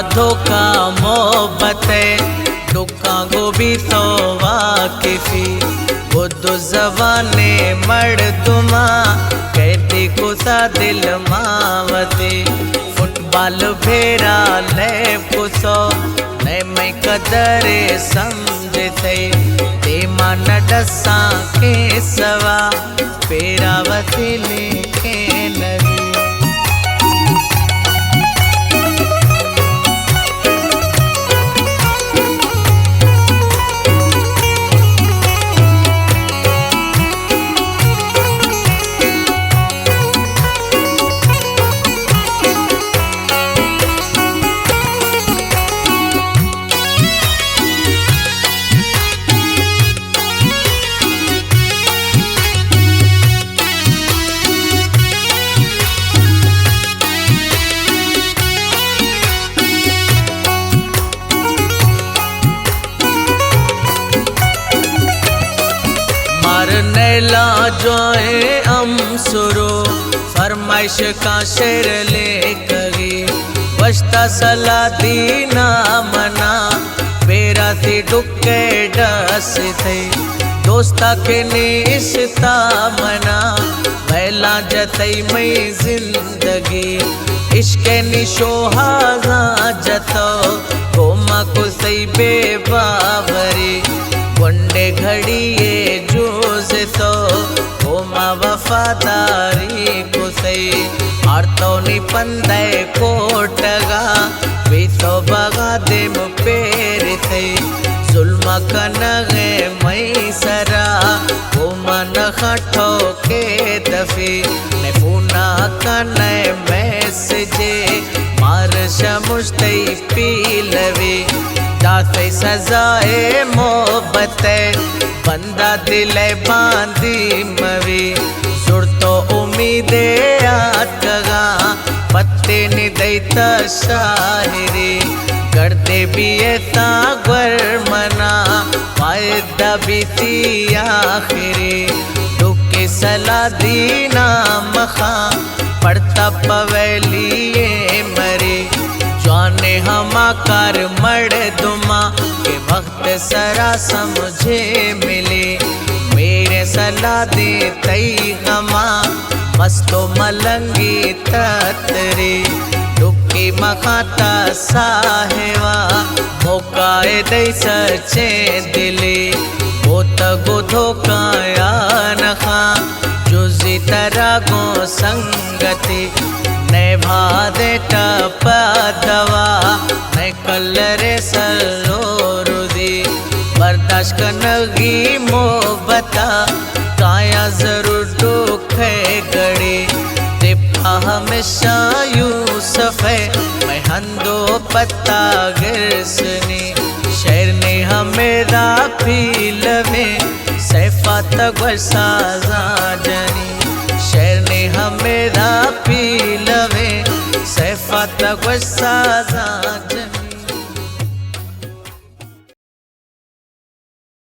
دھوکا محبت ءِ ڈکاں گوں بیتو واقفی، گد ءُ زبان ءِ مردماں قیدی کتا دل ما وتی۔ فٹبال ءِ بھیرا لیب کتو، نئے مئے قدر ءَ سمجھتئی، دیما نہ ڈساں کیں سوا پیرا وتی لیکینگی۔ مار نیلا جوائیں ہم سرو، فرمائش کا شعر لیکگی۔ وشتا سلا دینا منا، پیرا تی ڈکے ڈس تئی۔ دوستا کے نیستا منا، ویلاں جتئی مئی زندگی۔ عشق نی شوہازاں جتو، گوما کسئی بے باوری۔ گونڈے گھڑی ءَ جوز تو، گوما وفاداری کسئی۔ آرتو نی پندے کوٹگا، بیتو بغا دیم پیرتئی۔ ظلم کنگ ءَ مئی سرا، گوما نہ خٹو کے دفی۔ نئے فونا کنے میسجے، مار شمشتئی پیلوی۔ داسے سزائے محبت ءِ، بندہ دل ءِ باندی موی۔ زڑتو امید ءَ آتکگاں، پتے نی دئیتا شاعری۔ گڑدے بیئے تا گور منا، پائدہ بیتی آخری۔ ڈکے سلا دینا مخاں، پڑتا پویلی مرے۔ جوان ہما کار مڑدماں، کہ وقت سرا سمجھے ملے۔ میرے سلا دے تئی غماں، مست و ملنگی تتری۔ ڈکی مخاں تا ساہوا، موقع دئی سچیں دلی۔ بوتگ و دھوکایاں نخاں، جزی ترا گوں سنگتی۔ نئے بھادیں ٹپ دوا، نئے کلر سلو ردی۔ برداشت کنگی محبتا، کایاں ضرور ڈوکھے گڑی۔ تپا ہمیشہ یوسف ءِ، مئے ہند و پتا گرسنی۔ شعر نے ہمیدا پیلویں، سیفا تا گوش سازاں جنی۔ شعر نے ہمیدا پیلویں، سیفا تا گوش سازاں